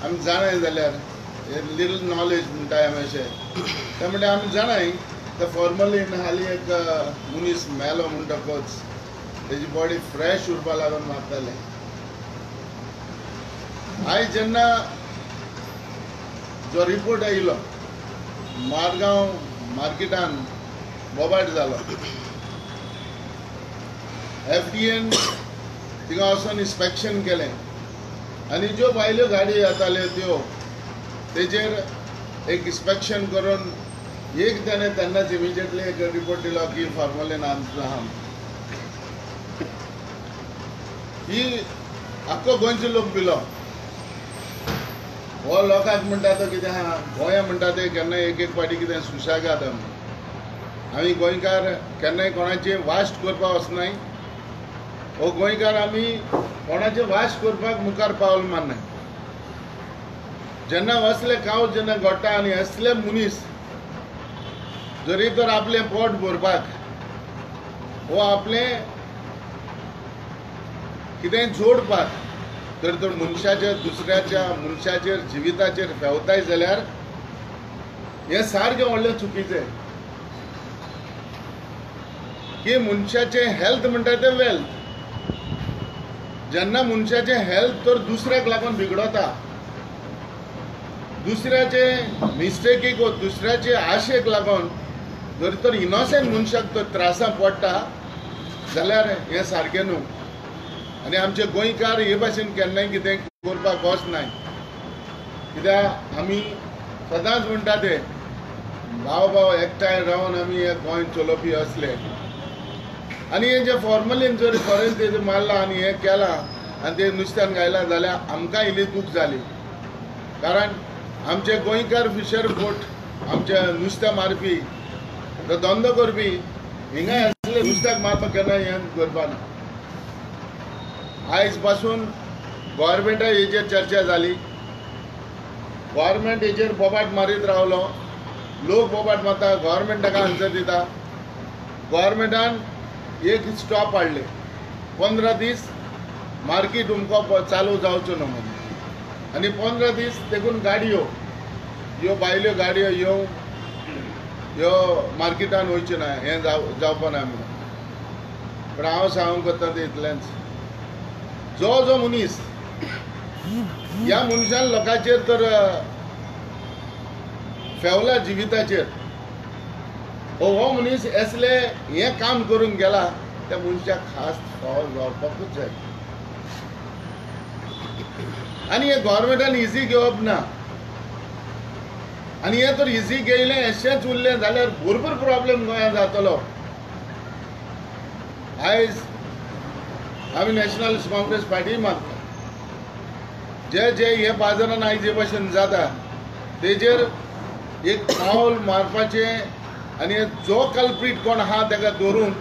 आमी जाणाय जाल्यार लिटल नॉलेज म्हणटाय आमी अशें ते म्हणटा आमी जाणाय ते फॉर्मलीन हालीं एक मनीस मेलो म्हणटकच तेजी बॉडी फ्रेश उरपा लागून मारताले. आयज जेन्ना जो रिपोर्ट आयलो मारगांव मार्केटान बोबाट जालो, एफडीएन थिंगा वचून इन्स्पेक्शन केलें आनी ज्यो भायल्यो गाडी येताल्यो त्यो तेजेर एक इन्स्पेक्शन करून एक ताणें तेन्नाच इमिजिएटली एक रिपोर्ट दिलो की फॉर्मलीन आहा. ही आख्खो गोंयचो लोक भिलो. हो लोकांक म्हणटा तो कितें आहा, गोंया म्हणटा ते केन्नाय एक एक फावटी कितें सुशेगाद आमी गोंयकार केन्नाय कोणाचें वाश्ट करपाक वचनाय. हो गोंयकार आमी कोणाचें वाश्ट करपाक मुखार पावल मारनाय. जेन्ना असले काव जेन्ना घडटा आनी असले मनीस जरी तर आपलें पोट भरपाक वो आपलें कितेंय जोडपाक तर तर मनशाचेर दुसऱ्याच्या मनशाचेर जिविताचेर फेवताय जाल्यार हें सारकें व्हडलें चुकीचें. की मनशाचें हेल्थ म्हणटा तें वेल्थ. जेन्ना मनशाचें हेल्थ तर दुसऱ्याक लागून बिगडता, दुसऱ्याचे मिस्टेकीक वो दुसऱ्याचे आशेक लागून जर तर इनोसंट मनशाक तर त्रासां पडटा जाल्यार हें सारकें न्हू. आनी आमचे गोंयकार हे भाशेन केन्नाय कितें करपाक वचनाय, कित्याक आमी सदांच म्हणटा ते भाव भाव एकठांय रावन आमी हे गोंय चलोवपी असले. आनी हें जें फॉर्मलीन जर फॉरेन तेजें मारलां आनी हें केलां आनी तें नुस्त्यान घायलां जाल्यार आमकां इल्ली दूख जाली. कारण आमचे गोंयकार फिशर बोट आमचे नुस्तें मारपी धंदो करपी हिंगा असले नुस्त्याक मारपाक केन्ना हें करपा ना. आयज पासून गोवोरमेंटा हेजेर चर्चा जाली, गोवोरमेंट हेजेर बोबाट मारीत रावलो, लोक बोबाट मारता, गोवोरमेंट ताका आन्सर दिता. गोवोरमेंटान एक स्टॉप हाडले 15 दीस मार्केट उमको चालू जावचो न्हू म्हणून. आनी 15 दीस देखून गाडयो ह्यो भायल्यो गाडयो येवन ह्यो मार्केटान वयच्यो ना, हें जावपा ना म्हणून. पूण हांव सांगूंक वता तें इतलेंच, जो जो मनीस ह्या मनशान लोकांचेर तर फेवला जिविताचेर हो मनीस असले हें काम करून गेला त्या मनशाक खास फावो जावपाकूच जाय. आनी हें गोवोरमेंटान इजी घेवप ना. आनी हें तर इजी घेयलें अशेंच उरलें जाल्यार भरपूर प्रॉब्लेम गोंयांत जातलो. आयज आमी नॅशनल काँग्रेस पार्टी मागता जे जे हे बाजारान आयज जे भशेन जाता तेजेर एक पावल मारपाचें आनी जो कल्प्रीट कोण आहा ताका धरून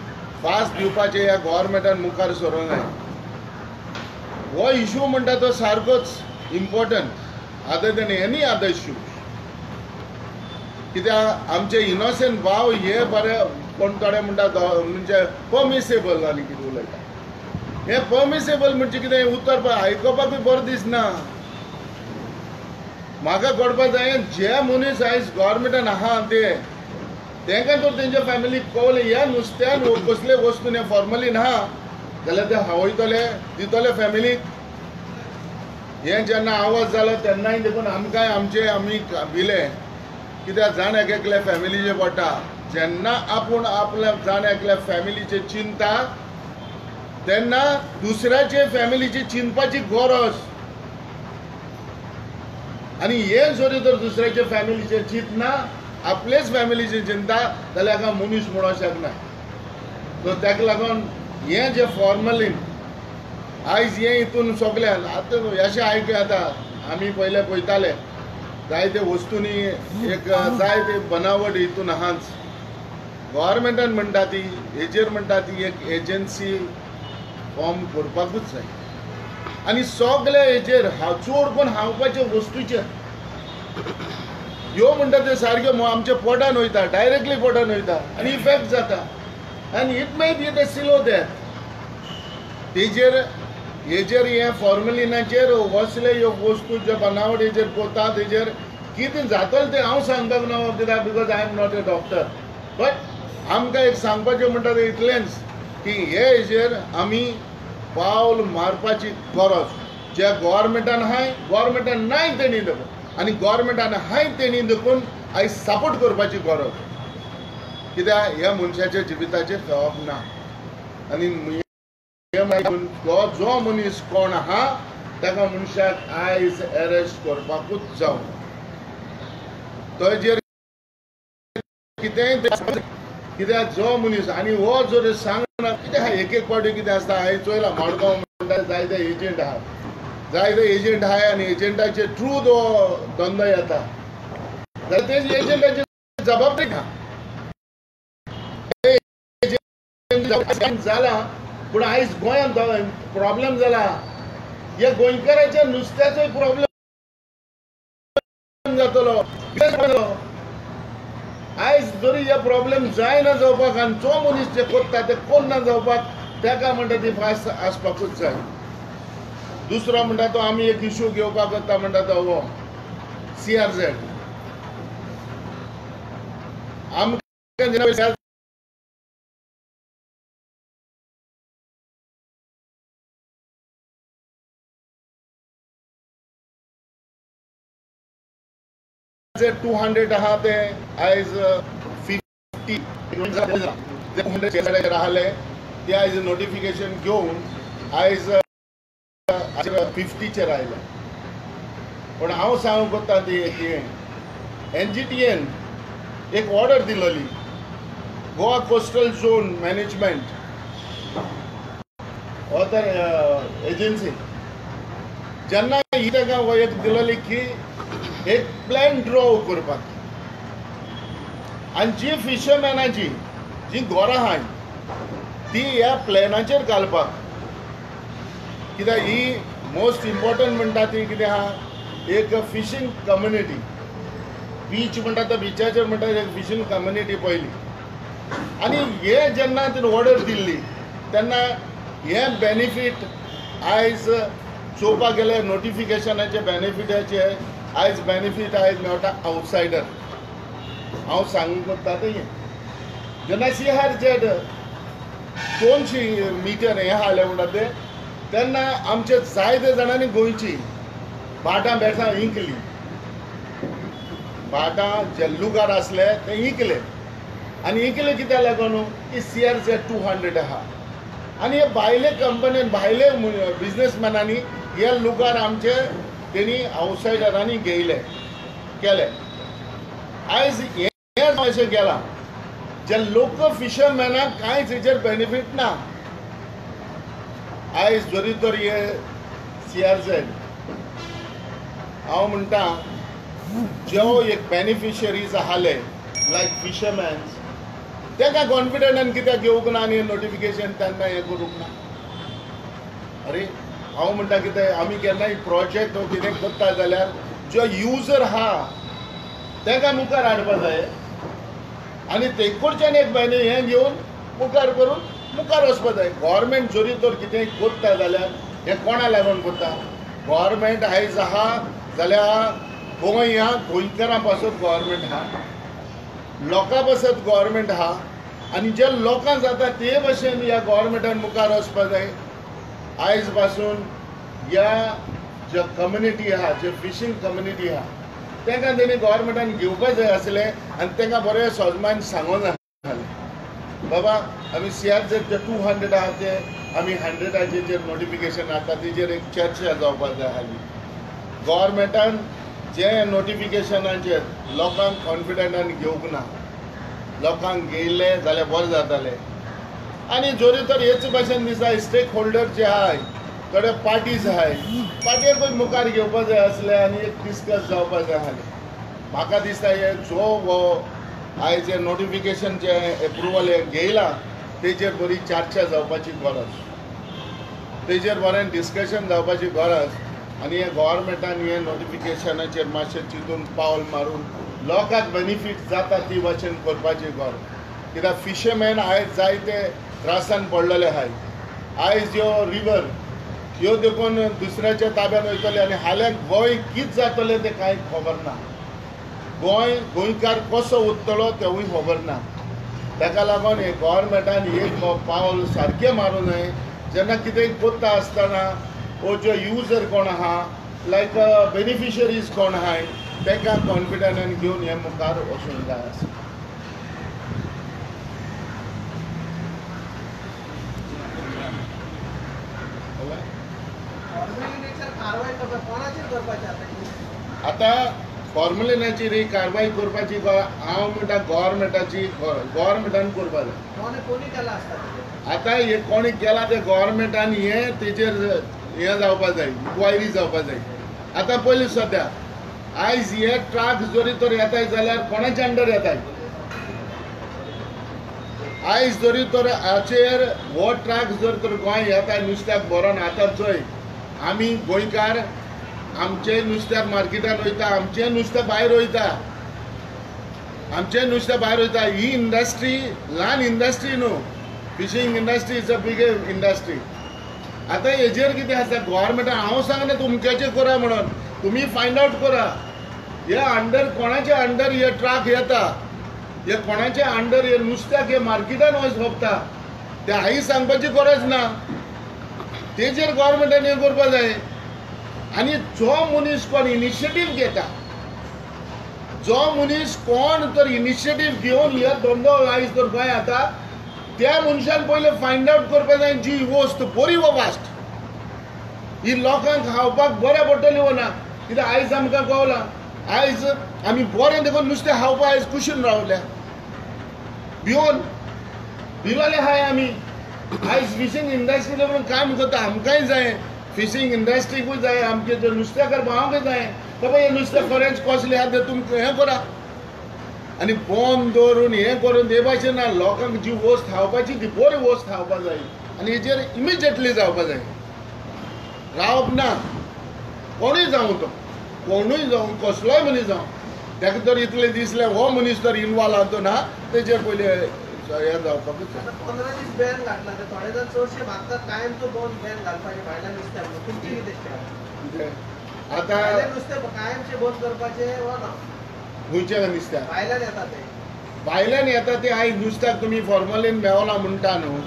फास्ट दिवपाचें ह्या गोवोरमेंटान मुखार सरूंक जाय. हो इशू म्हणटा तो सारकोच important other than any other issue. कित्याक आमचे इनोसंट भाव हे बरे कोण थोडे म्हणटा म्हणजे परमिसेबल आनी कितें उलयता. हें परमिसेबल म्हणजे कितें उतर आयकुपाकूय बरें दिसना. म्हाका कळपा जाय जे मनीस आयज गोवोरमेंटान आहा ते तेंकां तर तेंच्या फॅमिलीक कळलें ह्या नुस्त्यान कसले वस्तून हें फॉर्मलीन आहा जाल्यार ते हावयतले दितले फॅमिलीक. हें जेन्ना आवाज जालो तेन्नाय देखून आमकांय आमचे आमी भिले कित्याक जाण एक एकल्या फॅमिलीचे पडटा. जेन्ना आपूण आपल्या जाण एकल्या फॅमिलीचे चिंता तेन्ना दुसऱ्याचे फॅमिलीची चिंतपाची गरज. आनी हें जरी तर दुसऱ्याचे फॅमिलीचे चिंतना आपलेच फॅमिलीची चिंता जाल्यार हाका मनीस म्हणूंक शकना. सो ताका लागून हें जें फॉर्मलीन आयज हें हितून सगळें आतां अशें आयकूं येता आमी पयले पळयताले जायते वस्तूंनी एक जायते बनावट हितून आहाच. गोवोरमेंटान म्हणटा ती हेजेर म्हणटा ती एक एजन्सी फॉर्म करपाकूच जाय आनी सगळे हेजेर चड करून खावपाच्या वस्तूचेर ह्यो म्हणटा त्यो सारक्यो आमच्या पोटान वयता, डायरेक्टली पोटान वयता आनी इफेक्ट जाता आनी it may be the slow death. तेजेर हेजेर हे फॉर्मेलिनाचेर वसले ह्यो वस्तू ज्यो बनावट हेजेर कोता तेजेर कितें जातलें तें हांव सांगपाक ना कित्याक because I am not a doctor. But आमकां एक सांगपाचें म्हणटा तें इतलेंच की हे हेजेर आमी पावल मारपाची गरज जे गोवोरमेंटान आहाय गोवोरमेंटान नाय तेणी देखून आनी गोवोरमेंटान आहाय तेणी देखून आयज सपोर्ट करपाची गरज कित्याक ह्या मनशाच्या जिविताचेर खेळप ना. आनी जो मनीस कोण आहा ताका मनशाक आयज अरेस्ट करपाकूच जाव. तेजेर कितेंय कित्याक जो मनीस आनी हो जर सांगना कितें एक एक पावटी कितें आसता हांवें चोयलां मडगांव म्हणटा जायते एजंट आहा जायते एजंट आहाय आनी एजंटाचे थ्रू तो धंदो येता जाल्यार ते एजंटाची जबाबदारी आहा जाला. पूण आयज गोंयांत प्रॉब्लेम जाला ह्या गोंयकाराच्या नुस्त्याचोय प्रॉब्लेम जातलो. आयज जरी हे प्रॉब्लेम जायना जावपाक आनी जो मनीस जे कोत्ता ते कोन्ना जावपाक ताका म्हणटा ती फास्ट आसपाकूच जाय. दुसरो म्हणटा तो आमी एक इशू घेवपाक वता म्हणटा तो हो CRZ. आमकां 200 आहा ते आयज 50 आसले ते आयज नोटिफिकेशन घेवन आयज 50चेर आयले. पूण हांव सांगूंक कोत्ता ती NGTN एक ऑर्डर दिलोली गोवा कोस्टल झोन मॅनेजमेंट हो तर एजन्सी जेन्ना ही ताका एक दिलोली की एक प्लॅन ड्रॉ करपाक आनी जी फिशरमॅनाची जी घरां आहाय ती ह्या प्लॅनाचेर घालपाक कित्याक ही मोस्ट इम्पॉर्टंट म्हणटा ती कितें आहा एक फिशींग कम्युनिटी बीच म्हणटा तो बिचाचेर म्हणटा एक फिशींग कम्युनिटी पयली. आनी हे जेन्ना तिणें ऑर्डर दिल्ली तेन्ना हे बेनिफीट आयज चोवपाक गेल्यार नोटिफिकेशनाचे बेनिफिटाचे आयज बेनिफीट आयज मेळटा आवटसायडर. हांव सांगूंक कोत्ता तें जेन्ना CRZ 200 metre हें हाडलें म्हणटा तें तेन्ना आमचे जायते जाणांनी गोंयची भाटां बेसां इंकली भाटां जे लुगार आसले ते इंकले आनी इंकले कित्याक लागून की CRZ 200 आहा. आनी हे भायले कंपनीन भायले बिजनेसमॅनांनी हे लुगार आमचे तेणी आवटसायडरांनी घेयले केले. आयज हें अशें गेलां जे लोक फिशरमॅनाक कांयच हेजेर बेनिफीट ना. आयज जरी तर हे CRZ हांव म्हणटा ज्यो एक बेनिफिशरीज आसले लायक फिशरमॅन्स ताका कॉन्फिडंटान कित्याक घेवंक ना आनी नोटिफिकेशन तेन्ना हें करूंक ना. अरे हांव म्हणटा कितें आमी केन्नाय प्रोजेक्ट वो कितें करता जाल्यार जो युजर आहा ताका मुखार हाडपा जाय आनी ते कडच्यान एक बेनी हें घेवन मुखार करून मुखार वचपा जाय. गोवोरमेंट जरी तर कितें करता जाल्यार हें कोणा लागून करता गोवोरमेंट आयज आहा जाल्यार गोंय ह्या गोंयकारां पासत गोवोरमेंट आहा लोकां पासत गोवोरमेंट आहा आनी जे लोकांक जाता ते भशेन ह्या गोवोरमेंटान मुखार वचपा जाय. आयज पासून ह्या ज्यो कम्युनिटी आहा जे फिशींग कम्युनिटी आहा तांकां तेणी गोवोरमेंटान घेवपा जाय आसलें आनी तांकां बरें सोजमान सांगूंक जाय आसलें बाबा आमी CRZ जे 200 आहा ते आमी 100 नोटिफिकेशन आता तेजेर एक चर्चा जावपाक जाय आसली. गोवोरमेंटान जे नोटिफिकेशनाचेर लोकांक कॉन्फिडंटान घेवंक ना लोकांक घेयल्लें जाल्यार बरें जातालें. आनी जरी तर हेच भाशेन दिसा स्टेक होल्डर जे आहाय थोडे पार्टीज आहाय पार्टीक मुखार घेवपा जाय आसलें आनी एक डिस्कस जावपा जाय आसलें. म्हाका दिसता हे जो हो आयज जे नोटिफिकेशन जे एप्रुवल हें घेयलां तेजेर बरी चर्चा जावपाची गरज तेजेर बरें डिस्कशन जावपाची गरज आनी हे गोवोरमेंटान हे नोटिफिकेशनाचेर मातशें चिंतून पावल मारून लोकांक बेनिफीट जाता ती भाशेन करपाची गरज. कित्याक फिशरमॅन आयज जायते त्रासान पडलेले आहाय. आयज ह्यो रिवर ह्यो देखून दुसऱ्याच्या ताब्यान वयतले आनी हाल्याक गोंय कितें जातलें तें कांय खबर ना. गोंय गोंयकार कसो उरतलो तेवूय खबर ना. ताका लागून हे गव्हर्मेंटान एक पावल सारकें मारूं जाय. जेन्ना कितेंय करता आसतना वो जो युजर कोण आहा लायक बेनिफिशरीज कोण आहाय तांकां कॉन्फिडन्सान घेवन हे मुखार वचूंक जाय आसा. आतां फॉर्मलिनाचेर ही कारवाय करपाची हांव म्हणटा गव्हर्मेंटाची, गव्हर्मेंटान करपा जाय. आतां हे कोणी केलां तें गव्हर्मेंटान हें तेजेर हें जावपा जाय, इन्क्वायरी जावपा जाय. आतां पयलीं सद्या आयज हे ट्रक जरी तर येताय जाल्यार कोणाच्या अंडर येताय? आयज जरी तर हाचेर हो ट्रक जर तर गोंय येता नुस्त्याक भरोन, आतां चोय आमी गोंयकार आमचें नुस्त्याक मार्केटान वयता, आमचें नुस्तें भायर वयता, आमचें नुस्तें भायर वयता. ही इंडस्ट्री ल्हान इंडस्ट्री न्हू, fishing industry is a big industry. आतां हेजेर कितें आसा गव्हर्मेंटान हांव सांगना तुमच्याचेर करा म्हणून, तुमी फायंड आवट करा हे अंडर कोणाचे अंडर हे ट्रक येता, हे कोणाचे अंडर हे नुस्त्याक हे मार्केटान वच सोंपता तें हांवें सांगपाची गरज ना. तेजेर गव्हर्मेंटान हें करपा जाय. आनी जो मनीस कोण इनिशिएटीव घेता, जो मनीस कोण तर इनिशिएटीव घेवन हे धंदो आयज तर गोंय येता त्या मनशान पयलें फायंड आवट करपा जाय जी वस्त बरी वो वास्ट ही लोकांक खावपाक बरें पडटली वो ना. कित्याक आयज आमकां कळलां, आयज आमी बरें देखून नुस्तें खावपाक आयज कुशीन रावल्या, भिवन भिलोले आहाय आमी. आयज फिशींग इंडस्ट्री म्हणून काम करता, आमकांय जाय फिशींग इंडस्ट्रीकूय जाय, आमचे जे नुस्त्याकार भावांकूय जाय. बाबा हे नुस्तें खरेंच कसलें आहा तें तुमकां हें करा आनी बंद दवरून हें करून ते भाशेन ना. लोकांक जी वस्त खावपाची ती बरी वस्त खावपा जाय आनी हेजेर इमिजिएटली जावपा जाय. रावप ना, कोणूय जावं तो, कोणूय जावं, कसलोय मनीस जावं, ताका जर इतलें दिसलें हो मनीस जर इनवॉल्व आहा तो ना, तेजेर पयलीं हें जावपाकूच जाय. 15 दीस बॅन घातला ते थोडे जाण चडशे मागतात कायमचो बंद बॅन घालपाचें भायल्या नुस्त्याक. तुमची कितें आतां नुस्तें कायमचें बंद करपाचें वा ना? खंयचें नुस्त्याक भायल्यान येता तें, भायल्यान येता तें आयज नुस्त्याक तुमी फॉर्मलीन मेवला म्हणटा न्हू,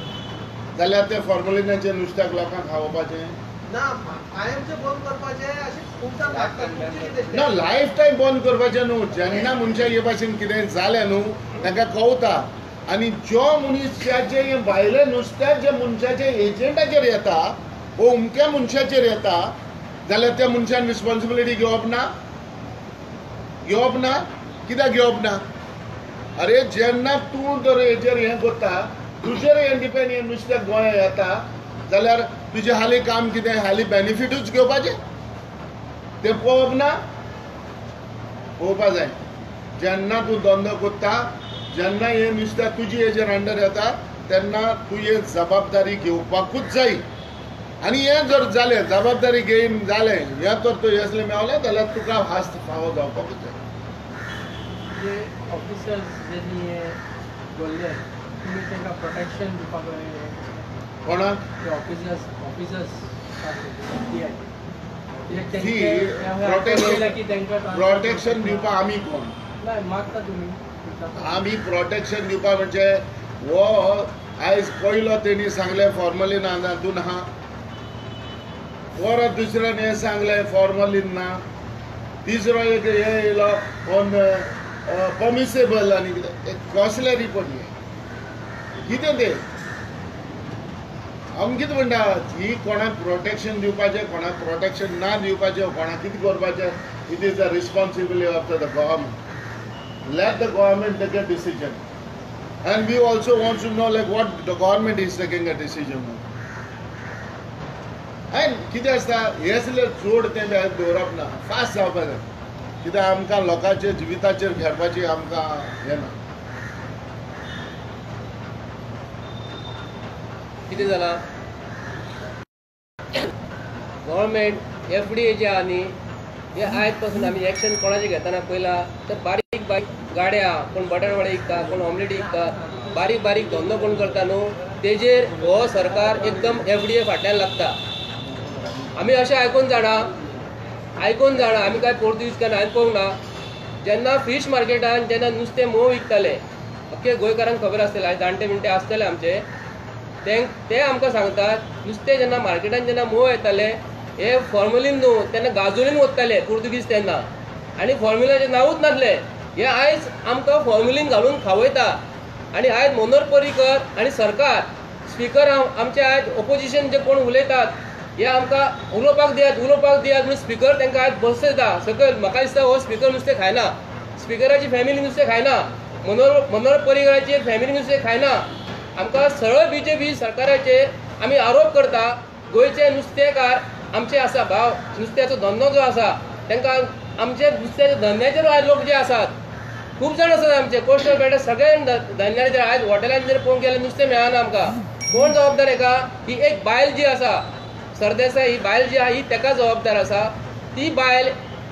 जाल्यार तें फॉर्मलिनाचें नुस्त्याक लोकांक खावोवपाचें ना, कायमचें बंद करपाचें अशें खूब जाण मागतात. ना, लायफ टायम बंद करपाचें न्हू. जेन्ना मनशाक हे भाशेन कितें जालें न्हू तांकां कळटा. आनी जो मनशाचे भायले नुस्त्याक जे मनशाचे एजंटाचेर येता वो अमक्या मनशाचेर येता जाल्यार त्या मनशान रिस्पॉन्सिबिलिटी घेवप ना, घेवप ना. कित्याक घेवप ना? अरे जेन्ना तूं जर हेजेर हें करता, तुजेर हें डिपेंड हें नुस्त्याक गोंया येता जाल्यार तुजें हालीं काम कितें, हालीं बेनिफिटूच घेवपाचें तें पळोवप ना, पळोवपा जाय. जेन्ना तूं धंदो करता, जेन्ना हें नुस्त्याक तुजी हेजेर अंडर येता तेन्ना तुवें जबाबदारी घेवपाकूच जाय. आनी हें जर जालें, जबाबदारी घेवन जालें, हें तर तूं येसलें मेवलें जाल्यार तुका हास्त फावो जावपाकूच जाय. जे ऑफिसर्स ज्यांनी हे दवरले तुमी तांकां प्रोटेक्शन दिवपाक जाय कोणाक? ते ऑफिसर्स, ऑफिसर्स प्रोटेक्शन दिवपाक आमी कोण? ना मागता तुमी आमी प्रोटेक्शन दिवपाक म्हणजे हो आयज पयलो तेणी सांगलें फॉर्मली ना हातून आहा, परत दुसऱ्यान हें सांगलें फॉर्मलीन ना, तिसरो एक हें येयलो ऑन पर्मिसेबल आनी कितें कसले रिपोर्ट हे कितें तें? हांव कितें म्हणटा, ही कोणाक प्रोटेक्शन दिवपाचें, कोणाक प्रोटेक्शन ना दिवपाचें, कोणाक कितें करपाचें, it is the responsibility of the government. Let the government take a decision. And we also want to know like what the government is taking a decision on. And कितें आसता हें सगळें चड तें दवरप ना, फास्ट जावपा जाय. कित्याक आमकां लोकांचे जिविताचेर खेळपाची आमकां हें ना. कितें जालां, गव्हर्मेंट एफ डी ए जे आहा न्ही, हे आयज पासून आमी एक्शन कोणाचें घेतना पयला तर बारीक बारीक गाड्या कोण बटाटवडे विकता, कोण ऑमलेट विकता, बारीक बारीक धंदो कोण करता न्हू तेजेर हो सरकार एकदम एफ डी ए फाटल्यान लागता. आमी अशें आयकून जाणा आमी काय पोर्तुगीज काय हांवें पळोवंक ना. जेन्ना फिश मार्केटान जेन्ना नुस्तें मोव विकताले, अख्खे गोंयकारांक खबर आसतलें, आयज जाणटे बिणटे आसतले आमचे, ते आमकां सांगतात नुस्तें जेन्ना मार्केटान जेन्ना मोव येताले हे फॉर्मुलीन न्हू, तेन्ना गाजोलीन वताले पुर्तुगीज तेन्ना, आनी फॉर्मुलाचें नांवूच नासलें. हे आयज आमकां फॉर्मुलीन घालून खावयता. आनी आयज मनोहर पर्रीकर आनी सरकार स्पिकर आमचे आयज ओपोजिशन जे कोण उलयतात हे आमकां उलोवपाक दियात उलोवपाक दियात म्हणून स्पिकर तांकां आयज बसयता सकयल. म्हाका दिसता हो स्पिकर नुस्तें खायना, स्पिकराची फॅमिली नुस्तें खायना, मनोहर पर्रीकराची फॅमिली नुस्तें खायना. आमकां सरळ बीजेपी सरकाराचेर आमी आरोप करता. गोंयचे नुस्तेकार आमचे आसा भाव, नुस्त्याचो धंदो जो आसा तांकां आमचे नुस्त्याच्या धंद्याचेर आयज लोक जे आसात खूब जाण आसात आमचे कोस्टल बेल्ट सगळे धंद्याचेर. आयज हॉटेलान जर पळोवंक गेल्यार नुस्तें मेळना आमकां. कोण जबाबदार हेका? ही एक बायल जी आसा सरदेसाय, ही बायल जी आहा ही तेका जबाबदार आसा. ती बायल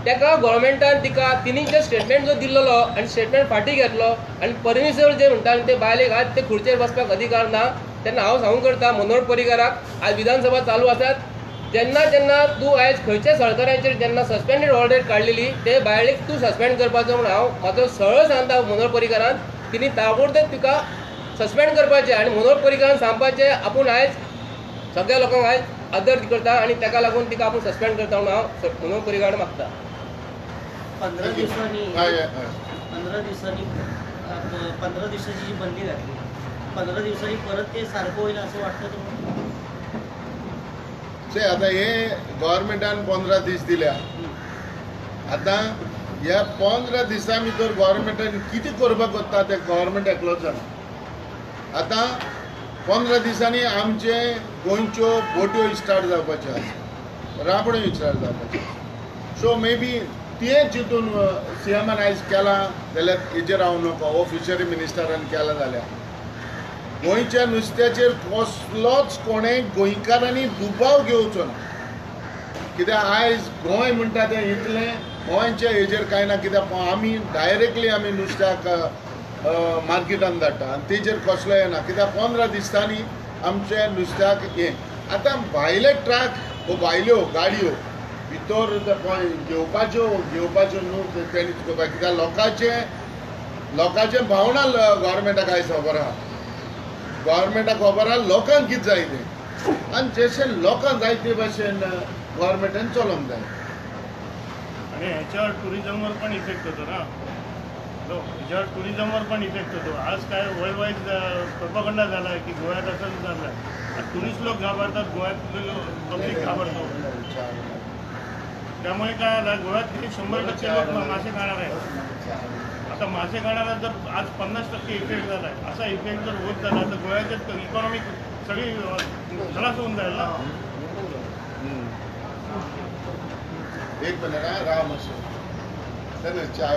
तेका गव्हर्मेंटान तिका तिणी जे स्टेटमेंट जो दिल्लो आनी स्टेटमेंट फाटीं घेतलो आनी परमिशन जे म्हणटा ते बायलेक आज ते खुर्चेर बसपाक अधिकार ना. तेन्ना हांव सांगूंक करता मनोहर पर्रीकराक, आज विधानसभा चालू आसात, जेन्ना जेन्ना तूं आयज खंयच्या सरकाराचेर जेन्ना सस्पेंडेड ऑर्डर काडलेली ते बायलेक तूं सस्पेंड करपाचो म्हूण हांव म्हाजो सरळ सांगता मनोहर पर्रीकरान, तिणी ताबडतोब तुका सस्पेंड करपाचें आनी मनोहर पर्रीकरान सांगपाचें आपूण आयज सगळ्या लोकांक आयज आदर करता आनी ताका लागून तिका आपूण सस्पेंड करता म्हणून हांव मनोहर पर्रीकरान मागता. 15 दिवसांनी 15 दिवसाची जी बंदी घातली, 15 दिवसांनी परत ते सारखं होईल असं वाटतं तुम्हाला? आता हे गव्हर्मेंटान 15 दीस दिल्या. आता ह्या 15 दिसां भितर गव्हर्मेंटान कितें करपाक वता तें गव्हर्मेंट एकलोच जाणा. आतां 15 दिसांनी आमचे गोंयच्यो बोट्यो स्टार्ट जावपाच्यो आसा, राबण्यो स्टार्ट जावपाच्यो. सो मे बी तें चिंतून सीएमान आयज केलां जाल्यार हेजेर हांव नको, हो फिशरी मिनिस्टरान केलां जाल्यार गोंयच्या नुस्त्याचेर कसलोच कोणें गोंयकारांनी दुबाव घेवचो ना. कित्याक आयज गोंय म्हणटा तें इतलें गोंयच्या हेजेर कांय ना, कित्याक आमी डायरेक्टली आमी नुस्त्याक मार्केटान धाडटा आनी तेजेर कसलो येना. कित्याक 15 दिसांनी आमचे नुस्त्याक हें आतां भायले ट्रक वो भायल्यो गाडयो भितर घेवपाच्यो घेवपाच्यो न्हू तेणीच करपाक. कित्याक लोकांचें भावना गव्हर्मेंटाक आयज खबर आहा, गव्हर्मेंटाक खबर आहा लोकांक कितें जाय तें, आनी जशें लोकांक जाय ते भाशेन गव्हर्मेंटान चलोवंक जाय. आनी हेच्यावर टुरिझमवर पण इफेक्ट होतो ना, ह्याच्यावर टुरिझमवर पण इफेक्ट होतो. आज काय वर्ल्ड वाईज प्रोपागंडा झाला आहे की गोव्यात असंच झालं आहे, टुरिस्ट लोक घाबरतात, गोव्यात पब्लिक घाबरतो. त्यामुळे काय आलं, गोव्यात हे 100% लोक मासे खाणार आहेत. आता मासे खाणारा जर आज 50% इफेक्ट झाला आहे, असा इफेक्ट जर होत झाला तर गोव्याच्या इकॉनॉमी सगळी खलास होऊन जाईल ना. एक मिनिट राम असो चहा.